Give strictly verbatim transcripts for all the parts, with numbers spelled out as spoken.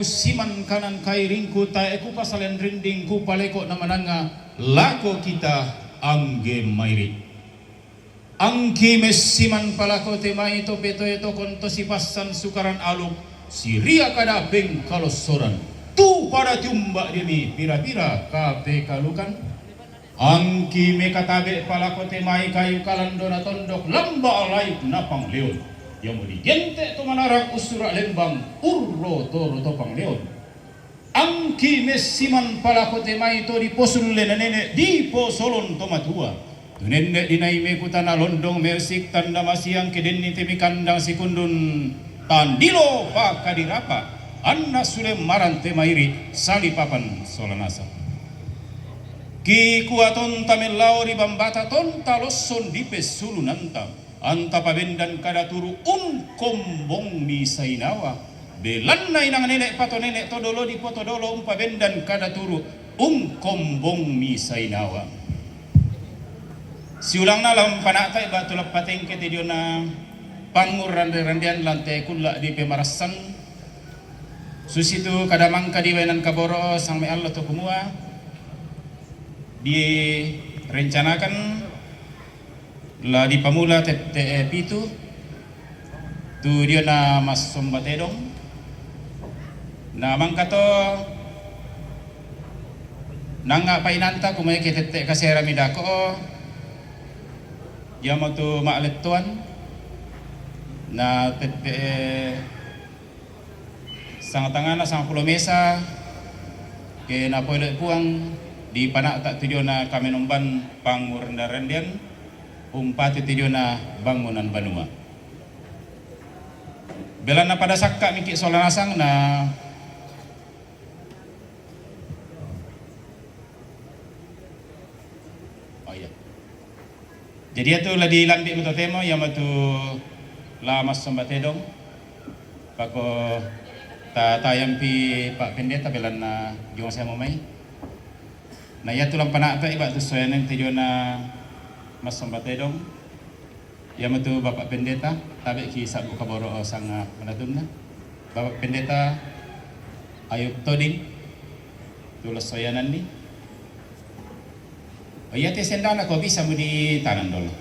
siman kanan kairingku, tae' kupasalen rinding, kupaleko' namananga lako kita angge mairi'. Angki messiman palako te mai to petoe tokon to sipassan sukaran aluk, siria kada pengkalossoran, tu pada tiumba' dio mi pira-pira kapekalukan. Angki mekatabe' palako te mai kayu kalando natondok lamba' laip napangleon. Iamo digente' to manarak ussura' lembang urroto-roto pangleon. Angki messiman palako te mai to diposulle na nene' diposolon to matua. Tu nenne' dinai mekutana londong meusik tanda masiang ke denni te mikandang sikundun tandilo pakadirapa. Anna sulemmaran te mairi' salipapan solanasa. Kikuatonta mellao ri bambata tonta losson dipessulunanta. Anta pabendan kada turu' ungkombongmi sainawa. Belanna inang nene' pato nene' to dolo dipotodolo umpabendan kada turu' ungkombongmi sainawa. Siulangna lampana'tai batu lappatengke te diona pangngurrande-randean lante kulla' di pemarassan. Susitu kada mangka di waenan kaboro' sangme allo to kumua direncanakan la dipamula tette'e pitu tu diona massomba tedong. Na mangka to nanga' painanta kumae ke tette' kasera midako, iamo tu ma'lettoan na tette'e sangatangana sangpulo mesa ke napoilo Puang di pana'ta' tu diona kamenomban pangurenda-rendean umpati tu diona bangunan banua. Belanna pada sakka' miki' sola nasang na Oh iya. Jadi iatu la dilambi' mutotemo iamo tu la massomba tedong. Pako ta tayampi Pak Pendeta belanna jong saya mai. Na iatu lampana'ta iba tu soyanen te diona massomba tedong. Iamo tu Bapak Pendeta, tabe'ki sabbu kaboro' sanga manatunna. Bapak Pendeta Ayub Toding, tu lossoyananni. Oh iya, te sendana ko bisa mu di tanang dolo.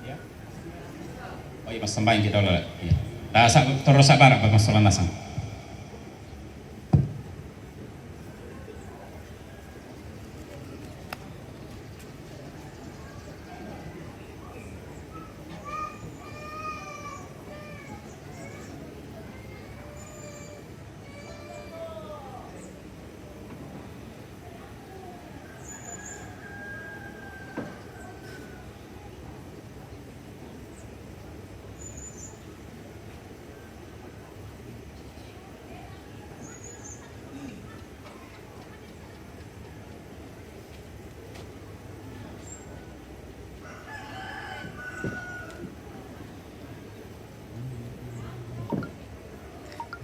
Ya. Oh iya, massambayang kita dolo. Iya. Tasa, terus sabar apa masalah nasang.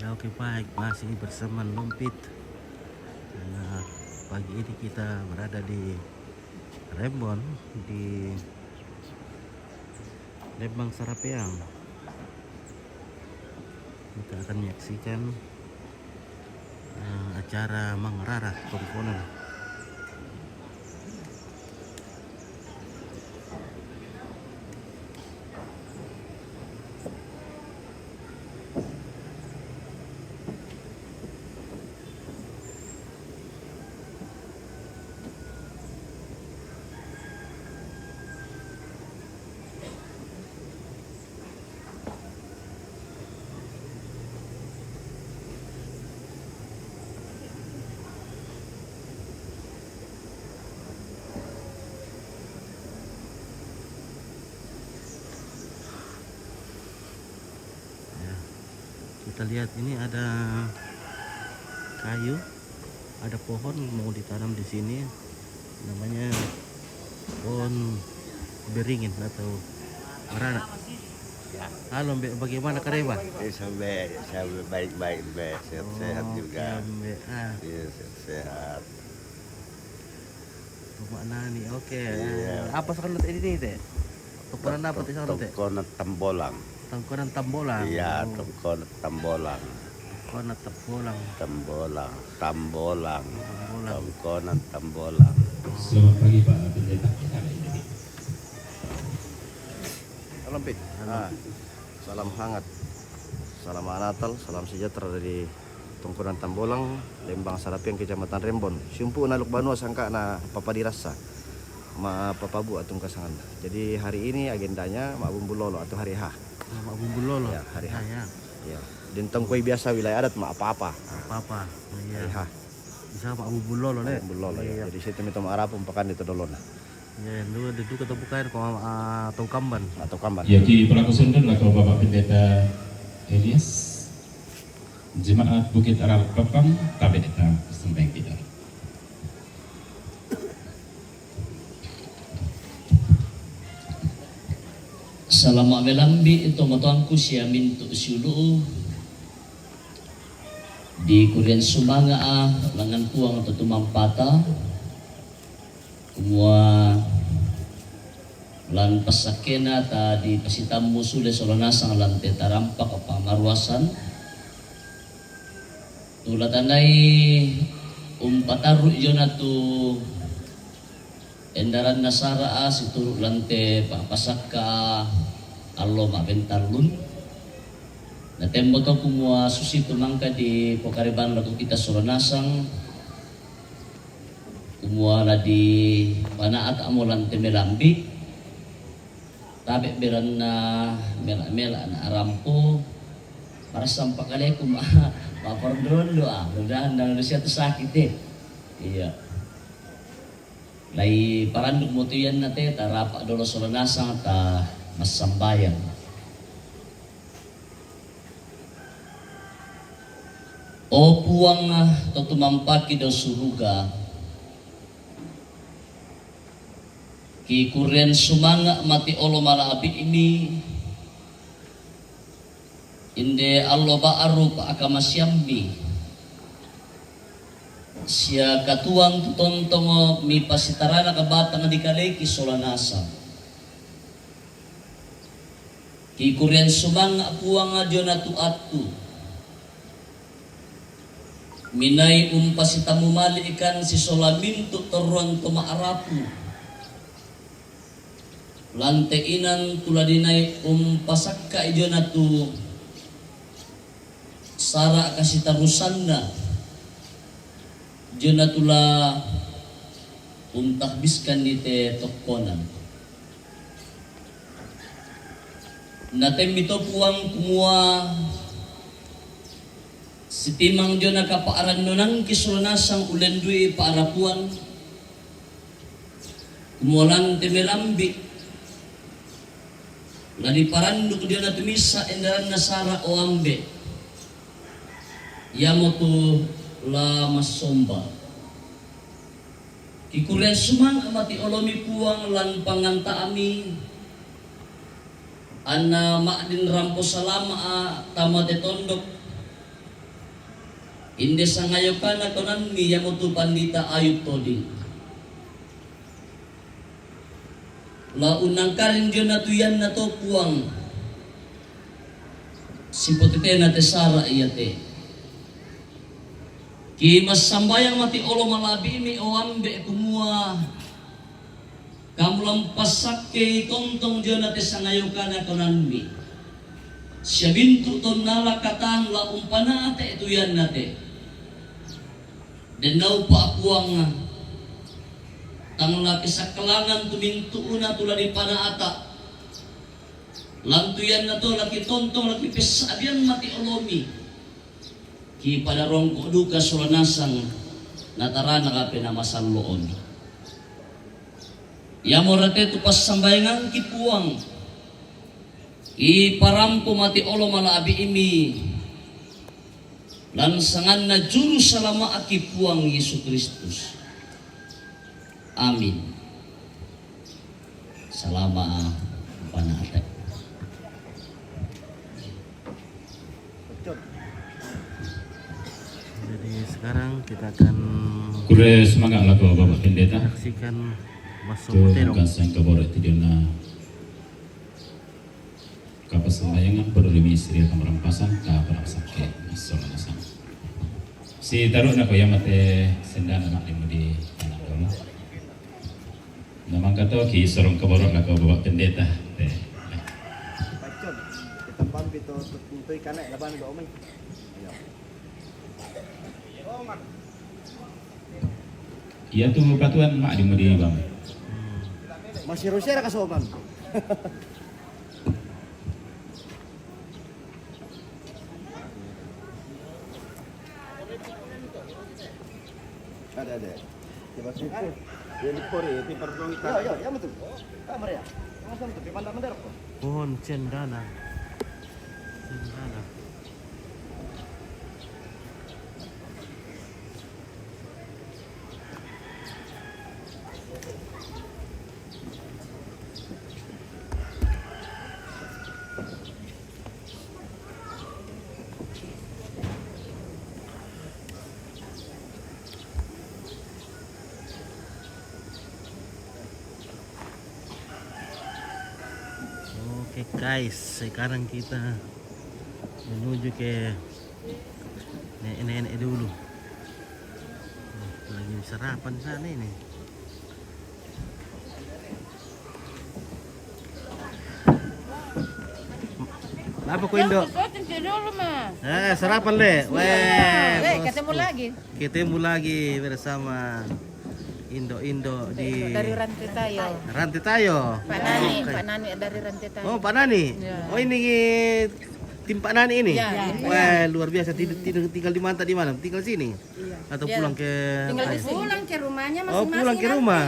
Ya, oke, baik, masih bersama Lumpit. Nah, pagi ini kita berada di Rembon, di Lembang Sarapeang. Kita akan menyaksikan, eh, acara mangrara tongkonan. Ya. Kita lihat ini ada kayu, ada pohon mau ditanam di sini, namanya pohon beringin atau merana. Ya. Halo, Mbak, bagaimana kabar? Eh, sampai, sampai baik-baik, Mbak. Sehat-sehat juga. Oke, Mbak. Ah. Iya, sehat-sehat. Rumah Nani, oke. Iya. Apa sekarang tadi ini, Teh? Tongkonan apa teh sekarang teh? Tongkonan Tambolang. Tongkonan Tambolang. Iya, oh. Tongkonan Tambolang. Kona Tambolang. Tambolang, Tambolang. Tambolang. Tongkonan Tambolang. Selamat pagi, Pak Pendeta. Salam, Pit. Salam. Ah, salam hangat. Salam Natal, salam sejahtera dari Tongkonan Tambolang, Lembang Sarapian, Kecamatan Rembon. Siumpu naluk banua sangka na papa dirasa. Ma papa bu atung kasangan. Jadi hari ini agendanya ma bumbu lolo atau hari H. Ah, ma bumbu lolo. Ya, hari H. Ah, ya. Ya. Dentong koi biasa wilayah adat ma apa-apa. Apa-apa. Oh, iya. Hari H. Bisa ma bumbu lolo, ne? Bumbu lolo, ya. Iya. Jadi situ mito ma arapung pakan itu dolona. Ya, yang dua itu kata bukan ko, ah, tau kamban. Atau kamban. Ya, di pelaku sendiri lah kalau Bapak Pendeta Elias. Jemaat Bukit Ararat Pepang, tabe ta sembeng kita. Salama melambi ito matuangku sia mintu siulu. Di kurian sumanga a langan Puang to tumampata. Kumua lan pasakena ta di pasitammu sule sola nasang lan te tarampak pamaruasan. Tula tandai umpataru jona tu endaranna sara a situru lan te papasakka allo mabentallun. Na temmo to kumua susitu mangka di pokareban laku kita sola nasang. Kumua la di panaat amo lan te melambi. Tabe beranna mela-mela na arampo. Parasampa kaleku ma, ma pardon doa. Mudahan dan Indonesia tu sakit, eh. Iya. Lai paranduk motu ianna te, tarapa dolo sola nasang ta massambayang. O Puang, to tumampaki do suruga, ki kurian sumanga mati olo mala'bi'mi, inde allo ba'ru pa'akamasiammi, sia katuang tu tontongo mipasitarana kabatang di kaleki sola nasang. Ki kurian sumanga Puang jona tu attu. Minai umpasitamu mali ikan sisola mintu torruan to ma'rapu. Lante inan tula dinai umpasakka jona tu sara kasitarusanna. Jona tula untahbiskan ni te tokkonan. Natemmi to Puang kumua sitimang jona kapa'rannonangki sola nasang ulendui pa'rapuan. Kumua lan te melambi la diparanduk jona tumisa endaranna sara o ambe. Iamotu la massomba. Ki kurian sumanga mati olomi Puang lan panganta'mi, anna ma'din rampo salama'a tama te tondok, inde sangayokana konanmi iamotu Pandita Ayub Toding. La unangkarin jona tu ianna to Puang, sipotitena te sara iate. Ki massambayang mati olo mala'bi'mi o ambe kumua, kamu la umpassakkei tontong jona te sangayokana konanmi. Sia mintu tonnala katang la umpana'te tu ianna te. Dennau pa'puangnga, tang la kisakkalangan tu mintu'na tu la dipana'ta. Lantu ianna to la kitontong la kipessa'biang mati olomi. Ki pada rongko duka sola nasang natarana kape na masallo'omi. Iamora te tu passambayangangki Puang, iparampo mati olo mala'bi'mi lan sanganna Juru Salama'ki Puang Yesu Kristus. Amin. Salama panate. Jadi sekarang kita akan Kure semangat lah Bapak Pendeta. Saksikan Maso Itu Mutero. Maka sangka borok itu dia na kapasamayangan pada demi istri akan merampasan ka para sakke. Assalamualaikum. Si taru' nako iya mate sendana mak di mudi anak kamu. Namang kato ki sorong kaborok nako Bapak Pendeta. Te. Pacon. Kita pampi to, to, to ikan naik laban do omai. Iya. Iya tu patuan mak di mudi bang. Masih Rusia ada kasoman. Ada, ada. Coba sih. Ya, di Korea, di Perjuangan. Ya, ya, ya, betul. Ah, Maria. Langsung tuh, di Bandar Mandar kok. Pohon cendana. Cendana. Oke guys, sekarang kita menuju ke nenek-nenek dulu. Nih, lagi sarapan sana ini. Apa ko Indo? Syuting dulu, Mas. Eh, sarapan le. Weh, ketemu lagi. Ketemu lagi bersama Indo-Indo di Dari Rantetayo. Rantetayo. Pak Nani, Pak Nani dari Rantetayo. Oh, Pak Nani. Ya. Oh, ini tim Pak Nani ini. Ya. Wah, luar biasa. Tidak, tidak tinggal di mana, di mana? Tinggal sini. Iya. Atau pulang ke Pulang ke rumahnya masing-masing. Oh, pulang ke rumah.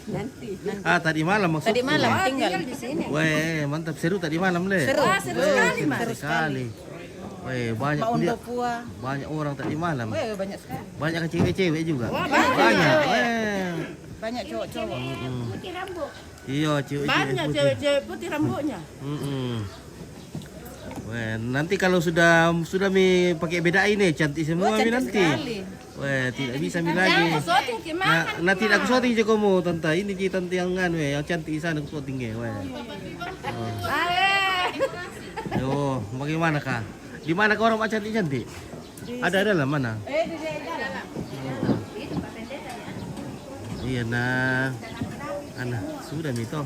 Nanti. Ah, tadi malam maksudku. Tadi malam tinggal di sini. Weh, mantap, seru tadi malam le. Seru. Wah, seru sekali, Mas. Seru sekali. Weh, banyak banyak orang tadi malam. Weh, banyak sekali. Banyak cewek-cewek juga. Wah, banyak. Banyak. Weh. Banyak cowok-cowok. Iya, cewek-cewek. Banyak cewek-cewek putih rambutnya. Mm-mm. Weh, nanti kalau sudah sudah mi pakai beda ini, cantik semua mi nanti. Weh, tidak bisa mi lagi. Nah, nanti aku syuting je kamu, tante. Ini je tante yang anu, eh, yang cantik di sana aku syuting, eh, weh. Oh. Yo, bagaimana kah? Di mana kah orang mak cantik-cantik? Ada, ada lah mana? Iya, nah. Ana, sudah mi to.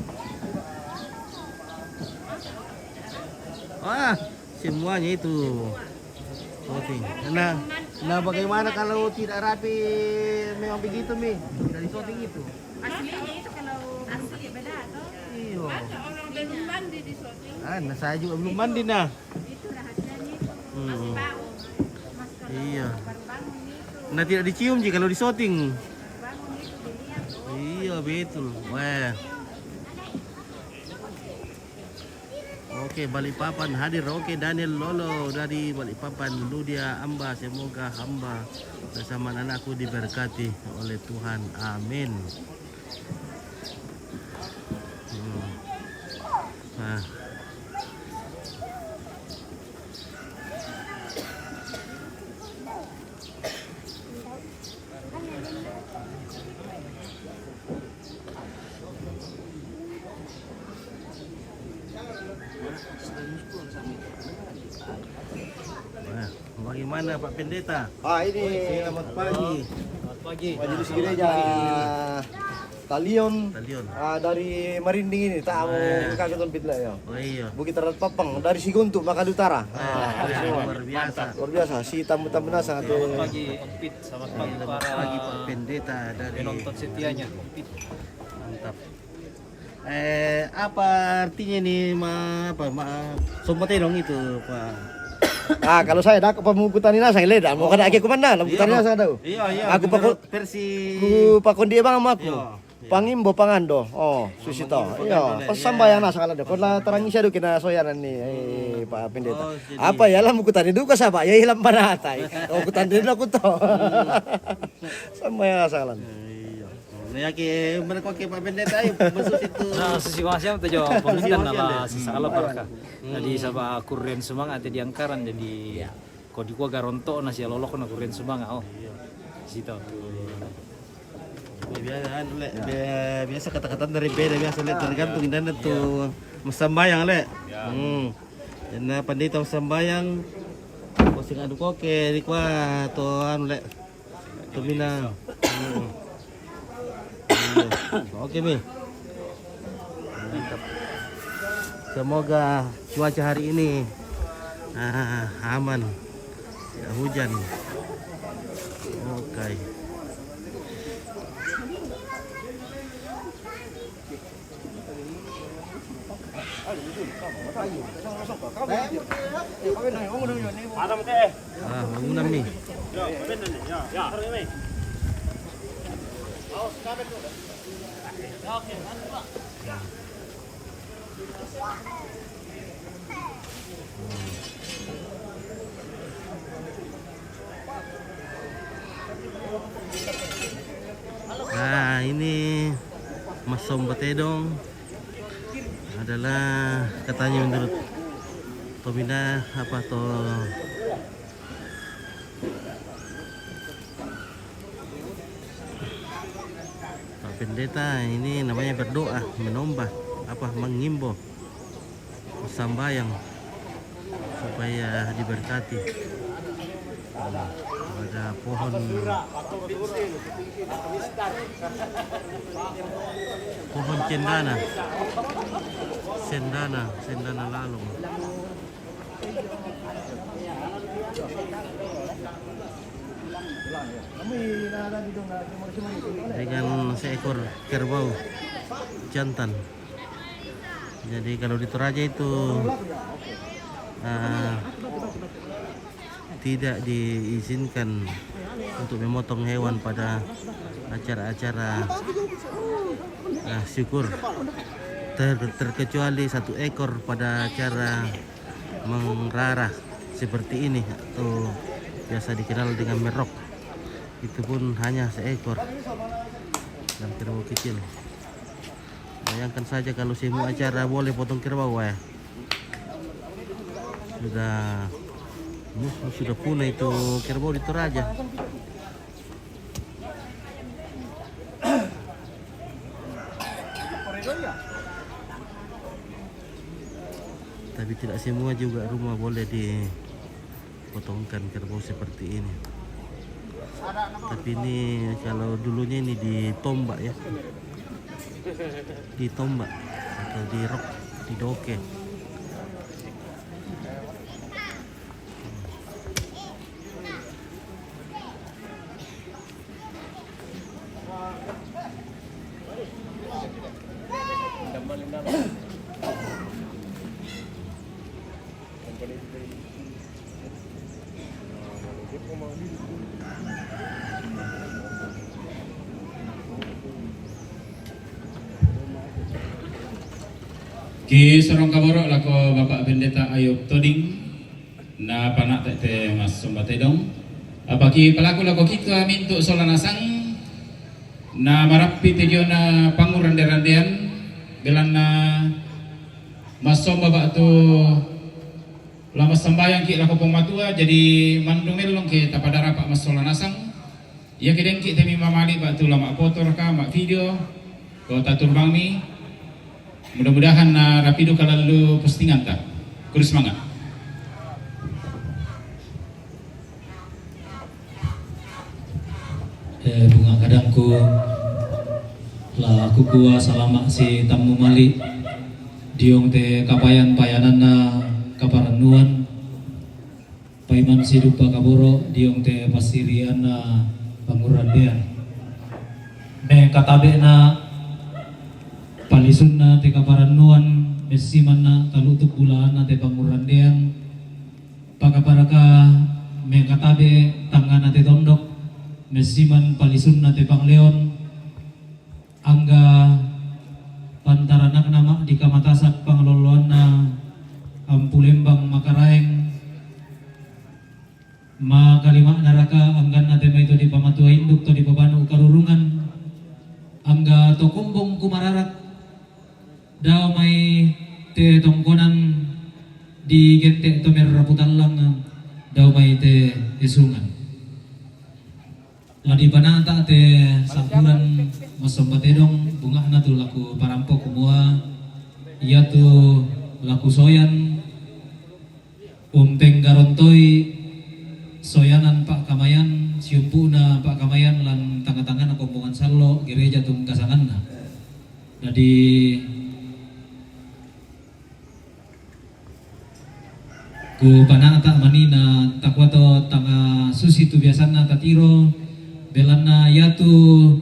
Wah, semuanya itu. Oke. Nah, nah, bagaimana kalau tidak rapi memang begitu mi? Tidak di-syuting itu. Aslinya itu kalau belum pakai beda atau? Iya. Ada orang belum mandi di-syuting. Ah, nah, saya juga belum mandi nah. Itu rahasianya itu. Hmm. Masih bau. Mas kalau baru bangun itu. Nah, tidak dicium ji kalau di-syuting. Baru bangun itu dilihat. Iya, betul. Wah. Oke, Balikpapan hadir. Oke, Daniel Lolo dari Balikpapan. Ludia Amba, semoga hamba bersama anakku diberkati oleh Tuhan. Amin. Hmm. Nah. Nah, bagaimana Pak Pendeta? Ah, ini selamat pagi. Selamat pagi. Majelis Gereja Talion. Talion. Ah, dari Marinding ini, tak mau kakak tompit lah ya. Oh iya. Bukit Rapat Papang, dari Siguntuk, Makadutara. Ah, luar biasa. Luar biasa, si tamu-tamu nasa tu. Selamat pagi, Ompit. Selamat pagi, para Pak Pendeta dari penonton setianya, Ompit. Mantap. Eh, apa artinya ini, ma, apa, ma, sombong tadi dong itu, Pak? Ah, kalau saya dak pamukutani nasa, le dak mau kada ake kumanda, pamukutani nasa dak. Iya, iya. Aku pakon versi ku pakon dia bang sama aku. Iya. Pangimbo pangando. Oh, susito. Iya, pas sambayang nasa kalau deh. Kau lah terang isi adu kena soyanan ni, eh, Pak Pendeta. Apa ya lah mukutani duka saba ya hilang panatai. Oh, kutani dulu aku to. Sambayang nasa kalau. Iya. Nah, ya ke mana kau ke Pak Pendeta ayo masuk situ. Nah, sisi wasiam tu jo pemitan nala sisa ala baraka. Jadi saba kuren semangat di angkaran jadi kau di gua garonto nasi alolok na kuren semangat oh. Situ. Biasa anu le, biasa kata-kata dari beda biasa le tergantung dan tu masambayang le. Hmm. Karena pandita masambayang Sing adu koke di kua to anu le. Tuminang. Hmm. Oke mi. Mantap. Semoga cuaca hari ini ah, aman, tidak hujan. Oke. Ah, bangunan mi. Nah, ini Mas Somba Tedong adalah katanya menurut Tomina apa to Pak Pendeta ini namanya berdoa, menombah, apa mengimbo, sambayang supaya diberkati. Ada pohon pohon cendana, sendana, sendana lalung. Dengan seekor kerbau jantan. Jadi kalau di Toraja itu ah, tidak diizinkan untuk memotong hewan pada acara-acara ah, syukur. Ter- terkecuali satu ekor pada acara mengrarah seperti ini atau biasa dikenal dengan merok. Itu pun hanya seekor dan kerbau kecil. Bayangkan saja kalau semua acara boleh potong kerbau ya. Sudah mus- sudah punah itu kerbau di Toraja. Tapi tidak semua juga rumah boleh dipotongkan kerbau seperti ini. Tapi ini kalau dulunya ini ditombak ya. Ditombak atau dirok, didoke. Ki sorong kaboro' lako Bapak Pendeta Ayub Toding, na pana' te, te Mas Somba Tedong. Apa ki palaku lako kito mintu' sola nasang, na marappi' te diona pangurande-randean, belanna massomba ba'tu la massambayang ki' lako Puang Matua, jadi mandu mellong ki' tapadarapa' massola nasang. Iake dengki' te mi mamali' ba'tu la ma'foto raka, ma'video, ko taturbangmi. Mudah-mudahan na rapi duka lallu postinganta. Kurus manga'. Eh, bunga' kadangku, la kukua salama' si tammu mali' diong te kapayan-payananna kaparannuan. Paiman siduppa kaboro' diong te passirianna pangurrandean. Mekatabe'na palisunna te kaparannuan messimanna talutu' bulaanna te pangurrandean. Pakaparaka mekatabe' tangngana te tondok messiman palisunna te pangleon. Angga pantaranakna ma'dika matasak pangaloloanna Ampu Lembang Makaraeng, makalima'naraka angganna te mai to dipamatua induk to dipabanu karurungan, angga to kombong kumararak, dao mai te tongkonan digente' to merrapu tallang, dao mai te esungan. La dipanata' te sa'buran massomba tedong, bunga'na tu la kuparampo kumua iatu la kusoyan umpenggarontoi Soyanan pa'kamayan, siumpu'na pa'kamayan lan tangnga-tangngana kombongan sallo' gereja tungkasanganna. Jadi, kupana'ta' mani na takuato tang susitu biasanna tatiro, belanna iatu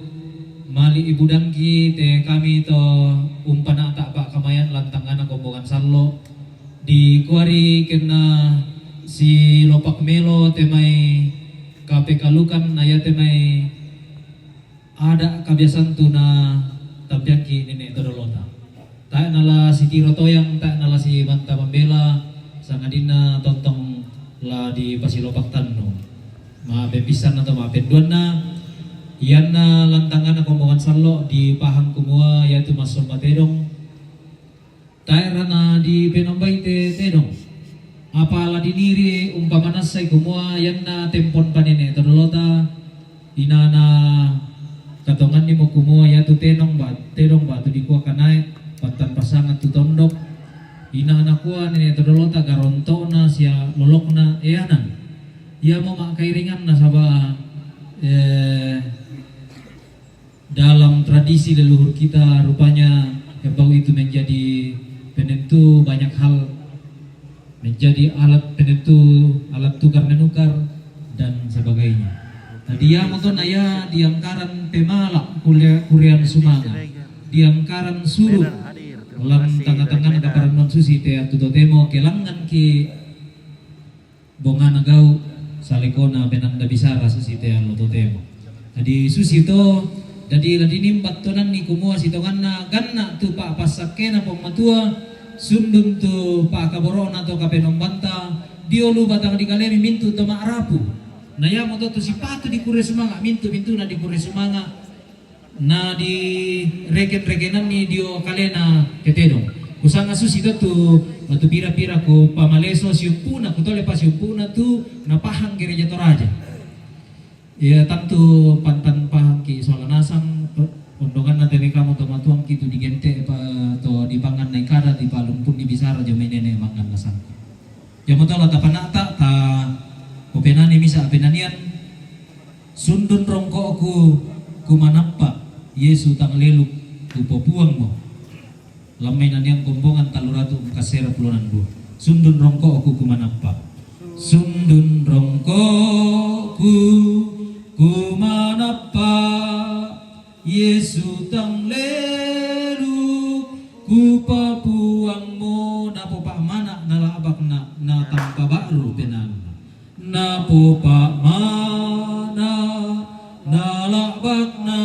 mali' ibu dangki te kami to umpana'ta' pa'kamayan lan tangngana kombongan sallo', dikuari kenna silopak melo te mai kapekalukan na iate mai ada' kabiasantu na tampiangki' nene' todolota. Tae' nala sitiro toyang, tae' nala simanta mambela, sangadinna tontong la dipasilopak tannu. Ma'pebissanna to ma'penduanna, ianna lan tangngana kombongan sallo' dipahang kumua iatu massomba tedong, tae'ra na dipenombai te tedong. Apa la diniri umpamanassai kumua ianna tempon panene' todolota, inana katongannimo kumua iatu tedong ba-, tedong batu dikua kanae, pattan passangan tu tondok, inana kua nene' todolota garonto'na sia lolokna eanan. Iamo ma'kairinganna saba', eh, dalam tradisi leluhur kita, rupanya kerbau itu menjadi penentu banyak hal, menjadi alat penentu, alat tukar menukar, dan sebagainya. Nah, dia moto na ia diangkaran pemala' kuliah, kurian sumanga', diangkaran suru' lan tangngana-tangngana kaparannuan susi te attu totemo kelangnganki' bongana gau', salekona penanda bisara susi te allo totemo. Jadi susi to, jadi la dinimbat tonanni kumua sitonganna ganna' tu pa'passakkena Puang Matua, sundun tu pa'kaboro'na to Kapenombanta, dio lu batang dikalemi mintu' to ma'rapu. Na iamoto tu sipatu dikurre sumanga', mintu'-mintu'na dikurre sumanga', na direken-rekenanni dio kalena ketedong. Kusanga susi to tu batu pira-pira kupamaleso siumpu'na, kutole pa siumpu'na tu napahang gereja Toraja. Ia tantu pantan pahangki' sola nasang, ondonganna te mekamo to matuangki' tu digente' pa to dipanganna ikada, dipalumpunni bisara jomai nene' manganna sangko'. Iamoto la tapana'ta', ta kupenani misa' penanian, sundun rongko'ku kumanappa', Yesu tang leluk kupopuangmo. Lammai naniang kombongan tallu ratu' makassera pulo nandua. Sundun rongko'ku kumanappa'. Sundun rongko'ku kumanappa', Yesu tang leluk kupopuangmo, napopa'mana' nala'bakna, natampa ba'ru penaanna. Napopa'mana' nala'bakna,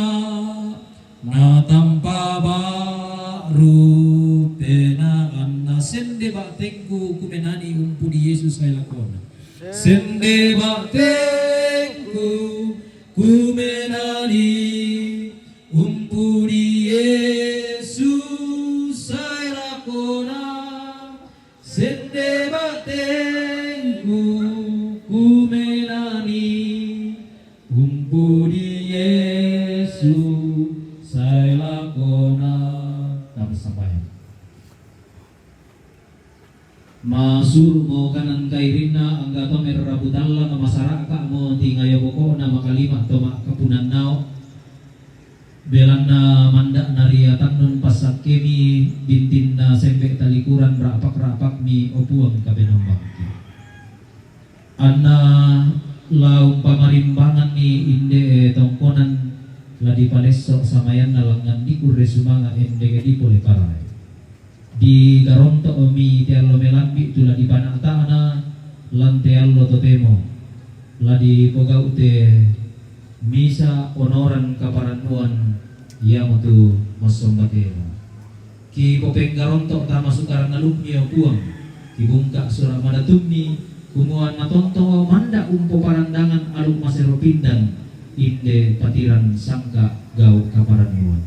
natampa ba'ru penaanna. Sende ba'tengku kumenani umpudi Yesu sae lakona. Sende ba'tengku kumenani umpudi Yesu sae lakona. Sende ba'tengku kumenani umpudi Yesu sae lakona. Tapassambayang. Masuru'mo kanan kairinna, angga to merrabu tallang, masaraka'mo tingayo boko'na, makalima to ma'kapunannao. Belanna manda'na ri atannun passakkemi, bintinna sembe' talikuran, ra'pak-ra'pakmi, o Puang, Kapenombangki. Anna la umpamarimbanganni inde'e tongkonan, la dipalesso samayanna langngan dikurre sumanga' endeke dipole parae. Digaronto'mi te allo melambi' tu la dipana'ta'na lan te allo totemo, la dipogau' te misa' onoran kaparannuan, iamotu massomba tedong. Kipopenggaronto' tama sukaran alukmi, o Puang, kibungka' sura' madatummi, kumua anna tonto manda' umpoparandangan alu' masero pindang, inde patiran sangka' gau' kaparannuan.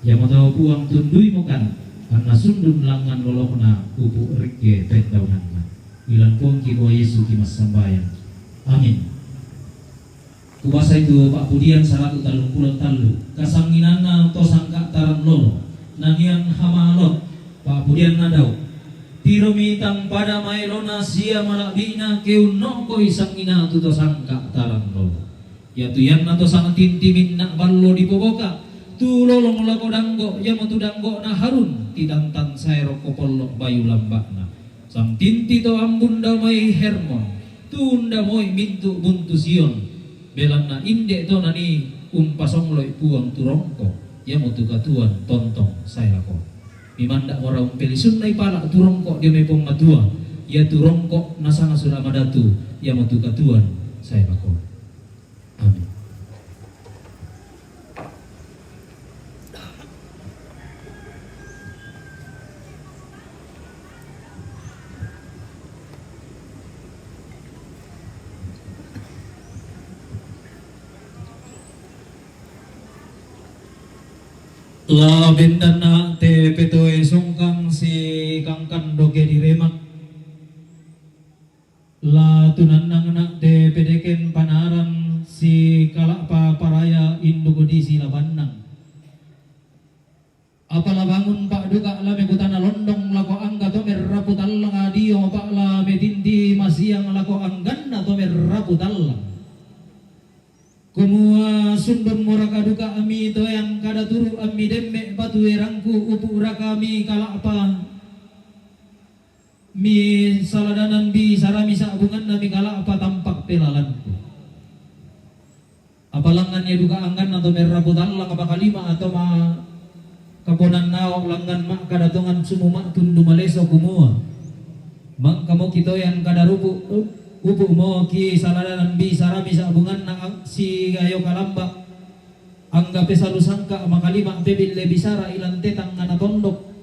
Iamoto, Puang, tunduimo kan, anna sundun langngan lolokna upu' rikke pendaunanna. Ilan Puangki Puang Yesu kimassambayang. Amin. Kubasai tu pa'pudian saratu' tallumpulo tallu, kasanginanna to sangka' taran lolo, nanian Hama Lot, pa'pudianna Daud. Tiromi tang pada maelona sia mala'bi'na ke unno'koi sangngina tu to sangka' taranno. Iatu ianna to sangtinti minna' ballo dipoboka, tu lolong lako danggo', iamotu danggo'na Harun, titantang sae rokko pollo' bayu lamba'na. Sangtinti to ambun dao mai Hermon, tu undamoi mintu' buntu Sion, belanna inde' to nanii umpasongloi Puang tu rongko', iamotu katuoan tontong sae lako. Mimanda'mora umpelisunnai pala' tu rongko' dio mai Puang Matua, iatu rongko' nasanga Sura' Madatu, iamotu katuoan sae lako. Amin. La bendanna te petoe songkang sikangkan doke diremak. La tunannangna te pedeken panarang sikala'pa paraya induk di silabannang. Apa la bangun pa'duka la mekutana londong lako angga to merrapu tallang adio, apa la metinti masiang lako angganna to merrapu tallang. Kumua sundun moraka duka ami toean kada turu ami demme batu erangku upu raka mi kala'pa mi saladanan bi sarami sa'bunganna mi kala'pa tampak pelalanku. Apalangngan ia duka angganna to merrapu tallang makalima atau ma kaponannao langngan ma'kada tongan sumu ma'tundu maleso kumua, mangkamo kitoean kada rupu, upu mo ki saladanan bi sarami sa'bunganna ang-, si ayo kalamba. Angga pesalu sangka makalima pebille bisara ilante tangngana tondok.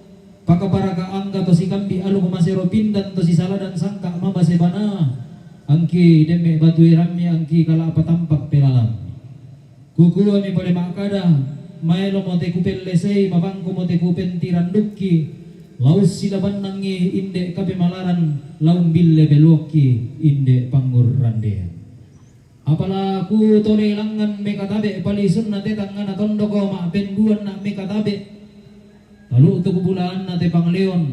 Pakaparaka angga to sikambi alu masero pindan to sisaladan sangka mabase bana. Angki demme batu erammi angki kala'pa tampak pelalammi. Kukuami pole ma'kada, maelo mo te kupellesei, mabangko mo te kupentirandukki, laus silabannangi inde kapemalaran, laung bille beluokki inde pangngurrandean. Apala kutole langngan mekatabe palisunna te tangngana tondoko ma'penduanna mekatabe. Talu tu kubulaanna te pangleon,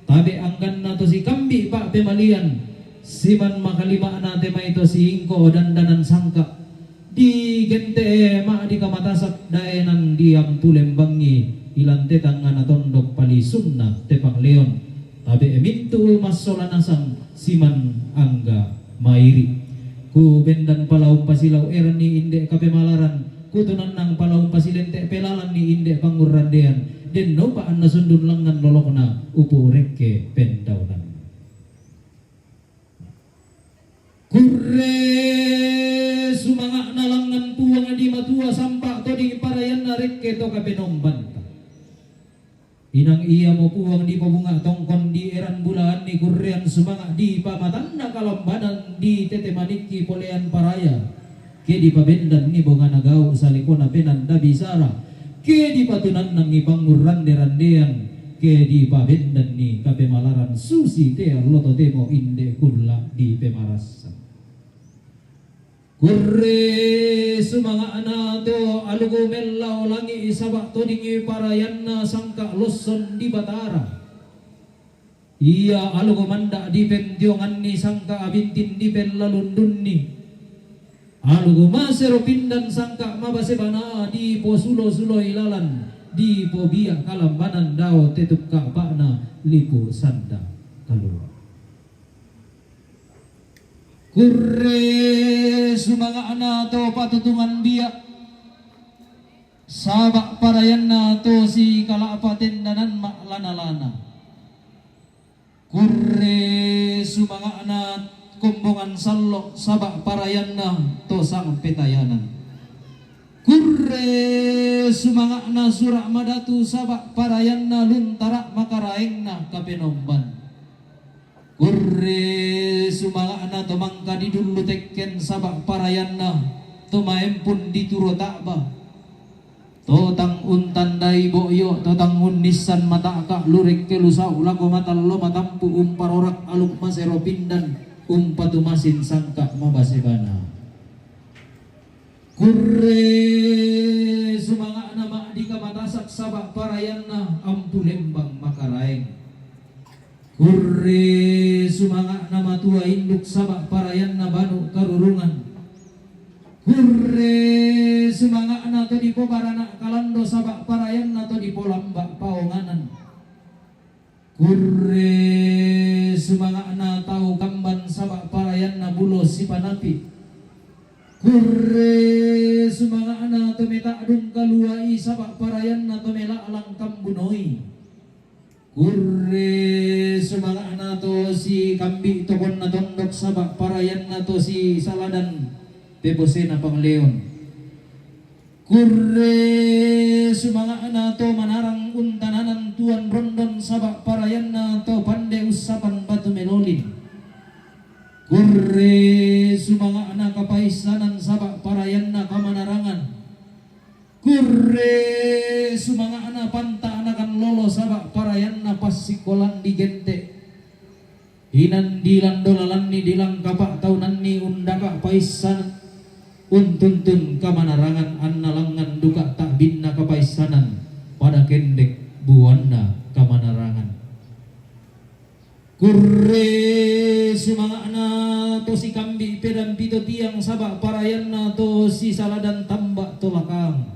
tabe angganna to sikambi pa'pemalian, siman makalima'na te mai to siingko dandanan sangka. Di gente ma'dika matasak daenan diampulembangi ilante tangngana tondok palisunna te pangleon. Tabe mintu massola nasang siman angga mairi. Ku bendan palaung pasilau eranni inde kapemalaran, ku tunannang palaung pasilente pelalanni inde pangurrandean, dennopa anna sundun langngan lolokna upu rekke pendaunan. Kurre sumanga'na langngan Puang di Matua sampa toding parayanna rekke to kapenombanta. Inang iamo Puang dipobunga tongkon di eran bulaanni kurrean sumanga di pamatanna kalambanan di tete manikki polean paraya. Ke dipabendanni bongana gau salikona penanda bisara. Ke dipatunannangi pangurrande-randean. Ke dipabendanni kapemalaran susi te allo totemo inde kulla dipemarassa. Kurre sumanga'na to aluku mellao langi saba todingi parayanna sangka losson di Batara. Ia aluku manda dipentionganni sangka abintin dipellalundunni. Aluku masero pindan sangka mabase bana diposulo-suloi lalan dipobia kalambanan dao tetukka pa'na lipu sanda kalua. Kurre sumanga'na to patutungan bia, saba parayanna to sikala'pa tendanan ma'lana-lana. Kurre sumanga'na kombongan sallo, saba parayanna to sangpetayanan. Kurre sumanga'na sura madatu, saba parayanna luntara makaraengna kapenomban. Kurre sumanga'na to mangka didullu tekken saba parayanna to maempun dituro ta'ba. To tang untandai bo'yo, to tang unnissan mata'ka lurekke lusau lako matallo matampu umparorak aluk masero pindan umpatumasin sangka mabase bana. Kurre sumanga'na ma'dika matasak saba parayanna ampulembang makaraeng. Kurre sumanga'na matua induk saba' parayanna banu karurungan. Kurre sumanga'na to dipobaranak kalando saba' parayanna to dipolamba' paonganan. Kurre sumanga'na tau kamban saba' parayanna bulo sipanapi. Kurre sumanga'na to meta'dung kalua'i saba' parayanna to mela'lang kambunoi. Kurre sumanga'na to sikambi' tokonna tondok saba' parayanna to sisaladan pebosena pangleon. Kurre sumanga'na to manarang untananan tuan rondon saba' parayanna to pande ussapan batu melolin. Kurre sumanga'na kapaissanan saba' parayanna kamanarangan. Kurre sumanga'na panta'nakan lolo saba' parayanna passikkolan digente'. Inang dilando lalanni dilangkapa' taunanni undaka' paissanan, untuntun kamanarangan annalangngan duka' ta'binna kapaissanan pada kendek buanna kamanarangan. Kurre sumanga'na to sikambi' pedampi to tiang saba' parayanna to sisaladan tamba' to lakang.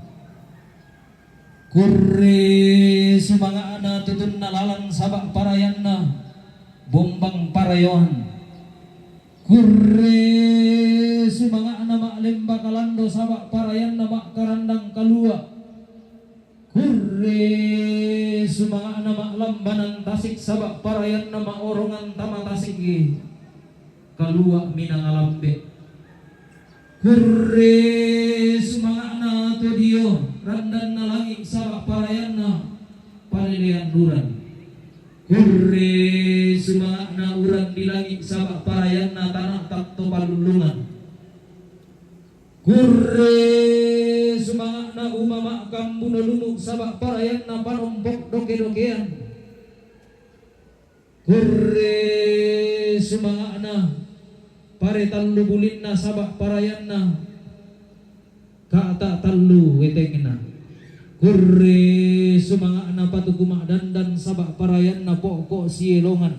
Kurre sumanga'na tutunna lalan saba' parayanna bombang parayoan. Kurre sumanga'na ma'lemba kalando saba' parayanna ma'karandang kalua'. Kurre sumanga'na ma'lambanan tasik saba' parayanna ma'orongan tama tasik kalua' minang alambe'. Kurre sumanga'na to dio randanna langi' saba' parayanna palelean uran. Kurre sumanga'na uran di langi' saba' parayanna tana'tak to palullungan. Kurre sumanga'na uma ma'kambuno lumu' saba' parayanna panompok doke-dokean. Kurre sumanga'na pare tallu bulinna saba' parayanna ka'ta' tallu wetengna. Kurre sumanga'na patuku ma'dandan saba' parayanna po'ko' sielongan.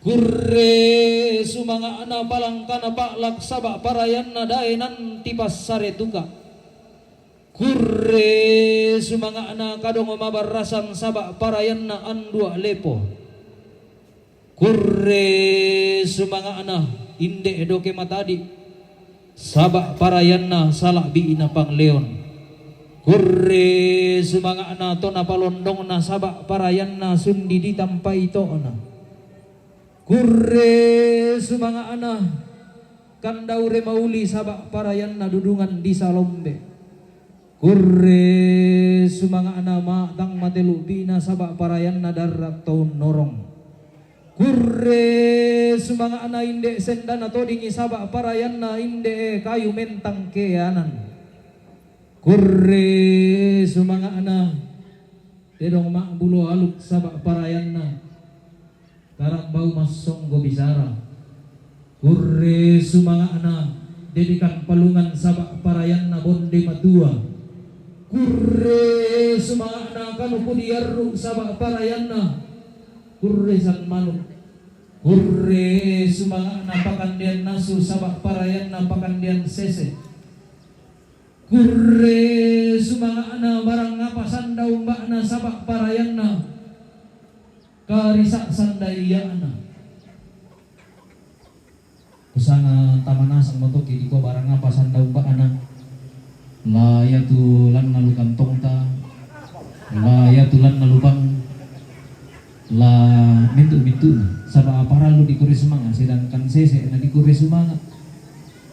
Kurre sumanga'na palangkana pa'lak saba' parayanna daenan tipassare tuka'. Kurre sumanga'na kadongo mabarrasan saba' parayanna andua' lepo. Kurre sumanga'na inde' doke matadi' saba' parayanna sala'bi'na pangleon. Kurre sumanga'na to napalondongna saba' parayanna sundi ditampai to'na. Kurre sumanga'na kandaure mauli saba' parayanna dudungan disalombe. Kurre sumanga'na ma'tang mate lu'bi'na saba' parayanna darra' to unnorong. Kurre sumanga'na inde' sendana todingi saba' parayanna inde' kayu mentang keanan. Kurre sumanga'na tedong ma'bulo aluk saba' parayanna karambau massonggo bisara. Kurre sumanga'na dedikan palungan saba' parayanna bonde matua. Kurre sumanga'na kanuku diarru' saba' parayanna kurre san manuk. Kurre sumanga'na pakandean nasu saba' parayanna pakandean sese. Kurre sumanga'na barang apa sanda umba'na saba' parayanna karisa' sanda iya'na. Kusanga tamanasang matoki dikua barang apa sanda umba'na. La yatu lanna lu kantongta, la yatu lanna lu bang, la mintu'-mintu'na. Saba' parallu dikurre sumanga', sedangkan sese' na dikurre sumanga'.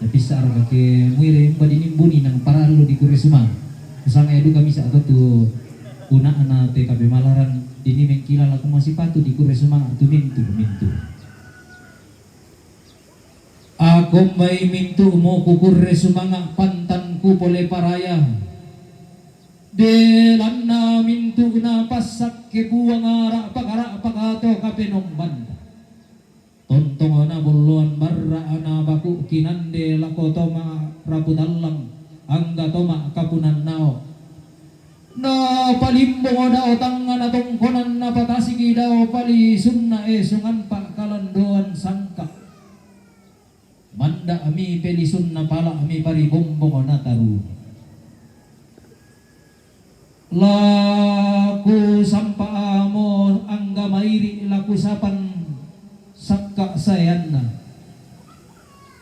Napissa'raka ke muire umba dinimbuni nang parallu dikurre sumanga'? Kusanga e duka misa' to tu una'na te kapemalaran dini mengkilala kumua sipatu dikurre sumanga' tu mintu'-mintu'. Akombai mintu'mo kukurre sumanga' pantanku pole paraya. Delanna mintu'na passakke Puang ara'pak-ara'pak ato kapenombanta. Tontongna bolloan barra' ana baku' kinande lako toma rapu tallang, angga toma kapunannao. Na palimbong dao tangngana tongkonan, na patasiki dao palisunna esungan pa'kalandoan sangka. Manda' mi pelisunna pala' mi paribombong na taru. Laku sampa'amo angga mairi' laku sapan sakka' saeanna.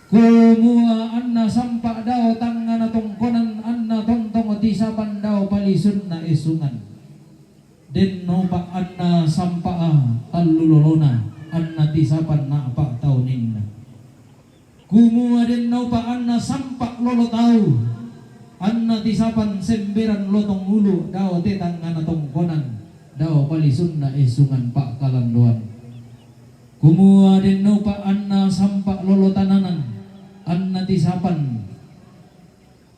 Kumua anna sampa' dao tangngana tongkonan, anna tontong tisapan dao palisunna esungan. Den naupa' anna sampa'a tallu lolona, anna tisapan na'pa' tauninna. Kumua den naupa' anna sampa' lolo tau, anna tisapan semberan lotong ulu dao te tangngana tongkonan, dao palisunna esungan pa'kalandoan. Kumua den naupa' anna sampa' lolo tananan, anna tisapan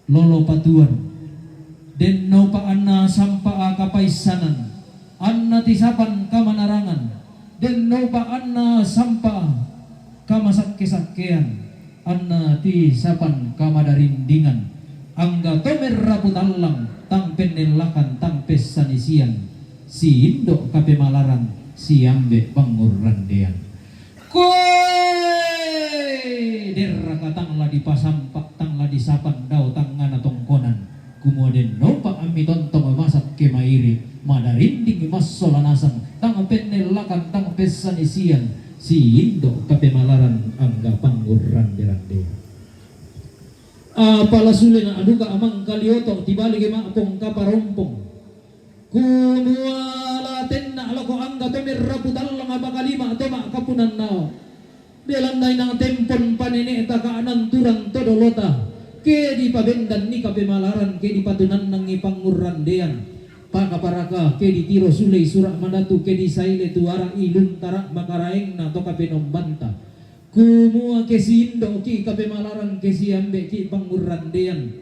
lolo patuan. Den naupa' anna sampa'a kapaissanan, anna tisapan kamanarangan. Den naupa' anna sampa'a kamasakke-sakkean, anna tisapan kamadarindingan. Angga to merrapu tallang, tang pennellakan, tang pessanisian, siindo' kapemalaran, siambe' pangngurrandean. Koe derraka tang la dipasampa', tang la disapan dao tangngana tongkonan, kumua den naupa' ammi tontong masakke mairi', madarinding massola nasang, tang pennellakan, tang pessanisian, siindo' kapemalaran angga pangngurrande-randean. Apa la sule na duka mangkalioto' tibaliki ma'pong kaparompong. Kumua la tenna' lako angga to merrapu tallang apa kalima to ma'kapunannao. Belanna inang tempon panene'ta ka'nanturan to dolota, ke dipabendanni kapemalaran, ke dipatunannangi pangngurrandean. Pakaparaka ke ditiro sulei sura' madatu, ke disaile tuara'i luntara' makaraengna to kapenombanta. Kumua ke siindo'ki kapemalaran, ke siambe'ki pangngurrandean.